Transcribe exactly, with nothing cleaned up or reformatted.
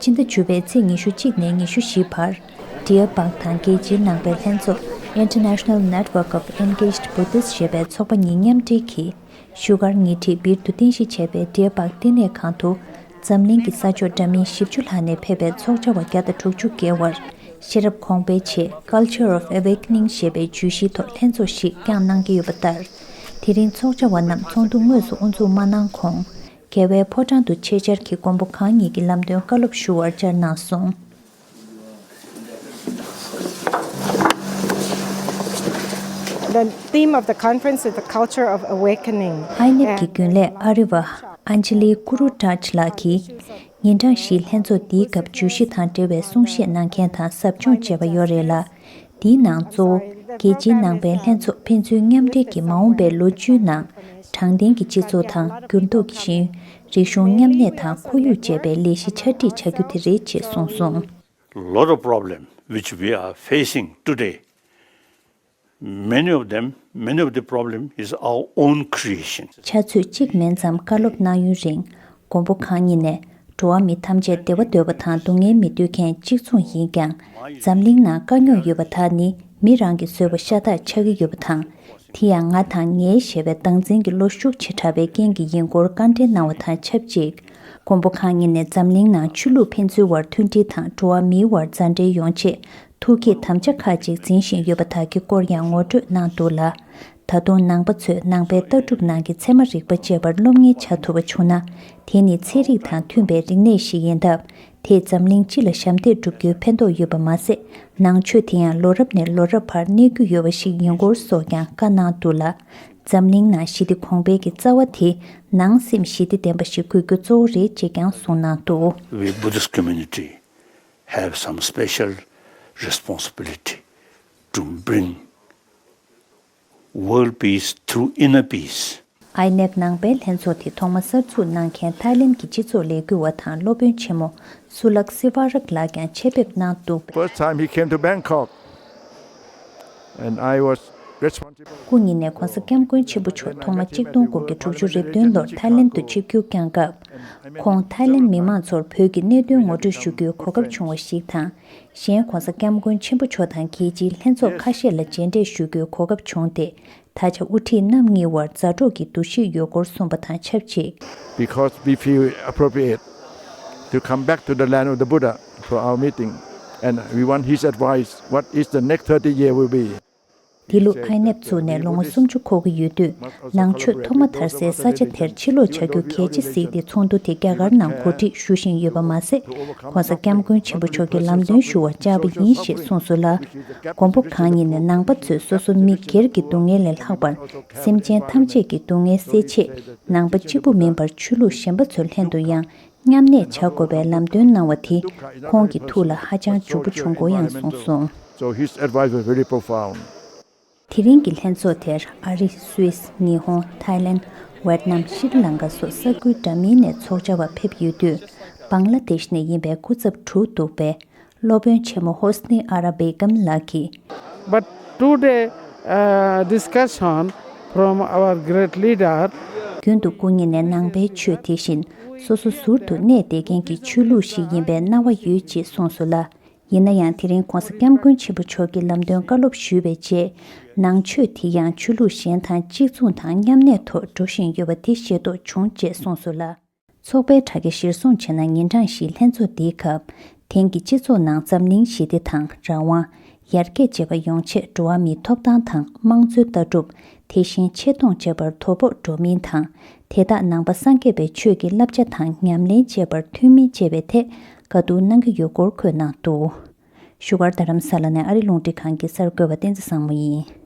ཕྱི་ཟླ་བཅུ་པའི་ཚེས་ཉི་ཤུ་གཅིག་ནས་ཉི་ཤུ་བཞི་བར། Deer Park དང་རྒྱལ་སྤྱིའི་ནང་པའི་ལྷན་ཚོགས་International Network of Engaged Buddhists ཞེས་པའི་ཚོགས་པ་གཉིས་མཉམ་འབྲེལ་གྱིས། བཞུགས་སྒར་ཉེ་འཁྲིས་སྦིར་དུ་རྟེན་གཞི་བྱས་པའི་Deer Park བསྟི་གནས་ཁང་དུ། འཛམ་གླིང་གི་ས་ཕྱོགས་འདྲ་མིན་བཞི་བཅུ་ལྷག་ནས་ཕེབས་པའི་ཚོགས་བཅར་བ་བརྒྱ་དང་དྲུག་ཅུ་བརྒལ་བར། ཤེས་རབ་གོང་འཕེལ་ཆེད་Culture of Awakening ཞེས་པའི་བརྗོད་གཞིའི་ཐོག་ལྷན་ཚོགས་ཤིག་བསྐྱངས་གནང་གི་ཡོད་པ་ལྟར། དེ་རིང་ཚོགས་བཅར་བ་རྣམས་ཚོགས་འདུ་དངོས་སུ་དབུ་འཛུགས་མ་གནང་གོང་། རྒྱལ་བའི་ཕོ་བྲང་དུ་ཆེད་བཅར་གྱིས་མགོན་པོ་གང་ཉིད་ཀྱི་ལམ་སྟོན་བཀའ་སློབ་ཞུ་བར་བཅར་གནང་སོང་། The theme of the conference is the culture of awakening. ཨའི་ནེབ་ཀྱི་རྒྱུན་ལས་ཨ་རི་བ་ཨན་ཇི་ལི་ཀུ་རུ་ཏཱཇ་ལགས་ཀྱིས། ཉིན་གྲངས་བཞིའི་ལྷན་ཚོགས་འདིའི་སྐབས་བརྗོད་གཞི་དང་འབྲེལ་བའི་གསུང་བཤད་གནང་མཁན་དང་ཟབ་སྦྱོང་བྱས་པ་ཡོད་རེད་ལ། འདིའི་ནང་གཙོ་བོ་རྒྱལ་སྤྱིའི་ནང་པའི་ལྷན་ཚོགས་ཕན་ཚུན་མཉམ་འབྲེལ་གྱིས་མ་འོངས་པའི་ལོ་བཅུའི་ནང་དྲང་བདེན་གྱི་སྤྱི་ཚོགས་དང་འགྱུར་ལྡོག་གི་ཞིང་། རིག་གཞུང་མཉམ་གནས་དང་ཁོར་ཡུག་ཅེས་པའི་ལས་གཞི་ཆ་སྒྲིག་བྱ་རྒྱུ་དེ་རེད་ཅེས་གསུངས་སོང་། Lot of problem which we are facing today, many of them, many of the problem is our own creation. ཕྱག་ཚོད་གཅིག་མིན་ཙམ་བཀའ་སློབ་གནང་ཡུན་རིང་། མགོན་པོ་གང་ཉིད་ནས། འགྲོ་བ་མི་ཐམས་ཅད་བདེ་བ་འདོད་པ་དང་སྡུག་བསྔལ་མི་འདོད་མཁན་གཅིག་མཚུངས་ཡིན་ཀྱང་། འཛམ་གླིང་ནང་དཀའ་རྙོག་ཡོད་པ་དག་ནི་མི་རང་གིས་བཟོས་པ་ཤ་སྟག་ཆགས་ཀྱི་ཡོད་པ་དང་། དེ་ཡང་ང་དང་ངའི་ཞེས་པའི་བདག་འཛིན་གྱི་བློ་ཤུགས་ཆེ་དྲགས་པའི་རྐྱེན་གྱིས་ཡིན་སྐོར་བཀའ་འདྲི་གནང་བ་དང་ཆབས་ཅིག། མགོན་པོ་གང་ཉིད་ནས་འཛམ་གླིང་ནང་ཆོས་ལུགས་ཕན་ཚུན་བར་མཐུན་སྒྲིལ་དང་འགྲོ་བ་མིའི་བར་མཛའ་འབྲེལ་ཡོང་ཆེད་ཐུགས་བསྐྱེད་དམ་བཅའ་ཁག་ཅིག་འཛིན་བཞིན་ཡོད་པ་དག་གི་སྐོར་ཡང་ངོ་སྤྲོད་གནང་འདུག་ལ། ད་དུང་ནང་པ་ཚོས་ནང་པའི་ལྟ་གྲུབ་ནང་གི་ཚད་མ་རིག་པ་བཅས་པར་སློབ་གཉེར་བྱ་ཐུབ་པ་བྱུང་ན། དེ་ནི་ཚན་རིག་དང་མཐུན་པའི་རིག་གནས་ཤིག་ཡིན་སྟབས། དེས་འཛམ་གླིང་སྤྱི་ལ་ཞབས་འདེགས་སྒྲུབ་རྒྱུའི་ཕན་ཐོགས་ཡོད་པ་མ་ཟད། ནང་ཆོས་དེ་ཡང་ལོ་རབས་ནས་ལོ་རབས་བར་གནས་རྒྱུ་ཡོད་པ་ཞིག་ཡིན་སྐོར་སོགས་ཀྱང་བཀའ་གནང་འདུག་ལ། འཛམ་གླིང་ནང་ཞི་བདེ་གོང་འཕེལ་གྱི་རྩ་བ་དེ་ནང་སེམས་ཞི་བདེ་ལྡན་པ་ཞིག་དགོས་རྒྱུ་གཙོ་བོ་རེད་ཅེས་ཀྱང་གསུངས་གནང་འདུག། We Buddhist community have some special responsibility to bring world peace through inner peace. ཨའི་ནེབ་ནང་པའི་ལྷན་ཚོགས་དེ་ཐོག་མ་གསར་འཛུགས་གནང་མཁན་ཐའི་ལེན་གྱི་སྤྱི་ཚོགས་ལས་འགུལ་བ་དང་སློབ་དཔོན་ཆེན་མོ་སུ་ལག་སི་ཝ་རག་ལགས་ཀྱང་ཆེད་ཕེབས་གནང་འདུག། First time he came to Bangkok, and I was responsible. སྐུ་ཉིད་ནས་༧གོང་ས་༧སྐྱབས་མགོན་ཆེན་པོ་མཆོག་ཐོག་མ་གཅིག་སྟོང་དགུ་བརྒྱ་དྲུག་ཅུ་རེ་བདུན་ལོར་ཐའི་ལེན་དུ་ཆིབས་བསྒྱུར་བསྐྱངས་སྐབས། ཁོང་ཐའི་ལེན་མི་མང་ཚོར་བོད་ཀྱི་གནད་དོན་ངོ་སྤྲོད་ཞུ་རྒྱུའི་གོ་སྐབས་བྱུང་བ་ཞིག་དང་། གཞན་༧གོང་ས་༧སྐྱབས་མགོན་ཆེན་པོ་མཆོག་དང་རྒྱལ་སྤྱིའི་ལྷན་ཚོགས་ཁ་ཤས་ལ་མཇལ་འཕྲད་ཞུ་རྒྱུའི་གོ་སྐབས་བྱུང་སྟེ། ད་ཆ་དབུ་ཁྲིད་རྣམ་གཉིས་དབར་མཛའ་གྲོགས་ཀྱི་འདུ་ཤེས་ཡོད་སྐོར་གསུངས་པ་དང་ཆབས་ཅིག། Because we feel appropriate to come back to the land of the Buddha for our meeting, and we want his advice, what is the next thirty year will be. འདི་ལོ་ཨའི་ནེབ་ཚུགས་ནས་ལོ་ངོ་སུམ་ཅུ་འཁོར་གྱི་ཡོད་དུས། ནང་ཆོས་ཐོག་མ་དར་སའི་ས་ཆ་དེར་ཕྱིར་ལོག་བྱ་རྒྱུ་གལ་ཆེ་གཟིགས་ཏེ་ཚོགས་འདུ་དེ་རྒྱ་གར་ནང་གོ་སྒྲིག་ཞུ་བཞིན་ཡོད་པ་མ་ཟད། ༧གོང་ས་༧སྐྱབས་མགོན་ཆེན་པོ་མཆོག་གི་ལམ་སྟོན་ཞུ་བར་བཅར་བ་ཡིན་ཞེས་གསུངས་སོང་ལ། མགོན་པོ་གང་ཉིད་ནས་ནང་པ་ཚོས་སོ་སོ་མི་སྒེར་གྱི་སྡུག་བསྔལ་ལས་ལྷག་པར། སེམས་ཅན་ཐམས་ཅད་ཀྱི་སྡུག་བསྔལ་སེལ་ཆེད། ནང་པ་གཅིག་པུ་མིན་པར་ཆོས་ལུགས་གཞན་པ་ཚོའི་ལྷན་དུ་ཡང་མཉམ་གནས་བྱ་དགོས་པའི་ལམ་སྟོན་གནང་བ་དེ་ཁོང་གི་ཐུགས་ལ་ཧ་ཅང་འཇུག་པོ་བྱུང་སྐོར་ཡང་གསུངས་སོང་། So his advice was very profound. དེ་རིང་གི་ལྷན་ཚོགས་དེར་ཨ་རི། སུད་སི། ཉི་ཧོང་། ཐའི་ལེན། ཝེད་ནམ། ཤྲི་ལང་ཀ་སོགས་ས་ཁུལ་འདྲ་མིན་ནས་ཚོགས་བཅར་བ་ཕེབས་ཡོད་དུས། བང་ལ་དེཤ་ནས་ཡིན་པའི་སྐུ་ཚབ་དྲུག་འདུག་པས། སློབ་དཔོན་ཆེན་མོ་ཧོ་སི་ནི་ཨ་ར་བེ་གམ་ལགས་ཀྱིས། But today, uh, discussion from our great leader. རྒྱུན་དུ་སྐུ་ཉིད་ནས་ནང་པའི་ཆོས་དེ་བཞིན་སོ་སོ་ཟུར་དུ་གནས་བསྡད་མཁན་གྱི་ཆོས་ལུགས་ཤིག་ཡིན་པའི་སྣང་བ་ཡོད་ཅེས་གསུངས་སོང་ལ། ཡིན་ན་ཡང་དེ་རིང་༧གོང་ས་༧སྐྱབས་མགོན་ཆེན་པོ་མཆོག་གིས་ལམ་སྟོན་བཀའ་སློབ་ཞུས་པའི་རྗེས། ནང་ཆོས་དེ་ཡང་ཆོས་ལུགས་གཞན་དང་གཅིག་མཚུངས་དང་མཉམ་གནས་ཐོག་འགྲོ་བཞིན་ཡོད་པ་དེ་ཤེས་རྟོགས་བྱུང་ཅེས་གསུངས་སོང་ལ། ཚོགས་པའི་དྲ་རྒྱ་གཞིར་བཟུང་བྱས་ན། ཉིན་གྲངས་བཞིའི་ལྷན་ཚོགས་འདིའི་སྐབས། དེང་གི་སྤྱི་ཚོགས་ནང་འཛམ་གླིང་ཞི་བདེ་དང་རང་དབང་། ཡར་རྒྱས་བཅས་པ་ཡོང་ཆེད་འགྲོ་བ་མིའི་ཐོབ་ཐང་དང་དམངས་གཙོའི་ལྟ་གྲུབ། དེ་བཞིན་ཆེ་མཐོང་བཅས་པར་དོ་ཕོག་འགྲོ་མིན་དང་། དེ་དག་ནང་པ་སངས་རྒྱས་པའི་ཆོས་ཀྱི་བསླབ་བྱ་དང་ཉམས་ལེན་བྱེད་པར་མཐུན་མིན་བཅས་པའི་ཐད་བཀའ་བསྡུར་གནང་གི་ཡོད་སྐོར་འཁོད་གནང་འདུག། བཞུགས་སྒར་རྡ་རམ་ས་ལ་ནས་ཨ་རི་རླུང་འཕྲིན་ཁང་གི་གསར་འགོད་པ་བསྟན་འཛིན་བཟང་མོ་ཡིན།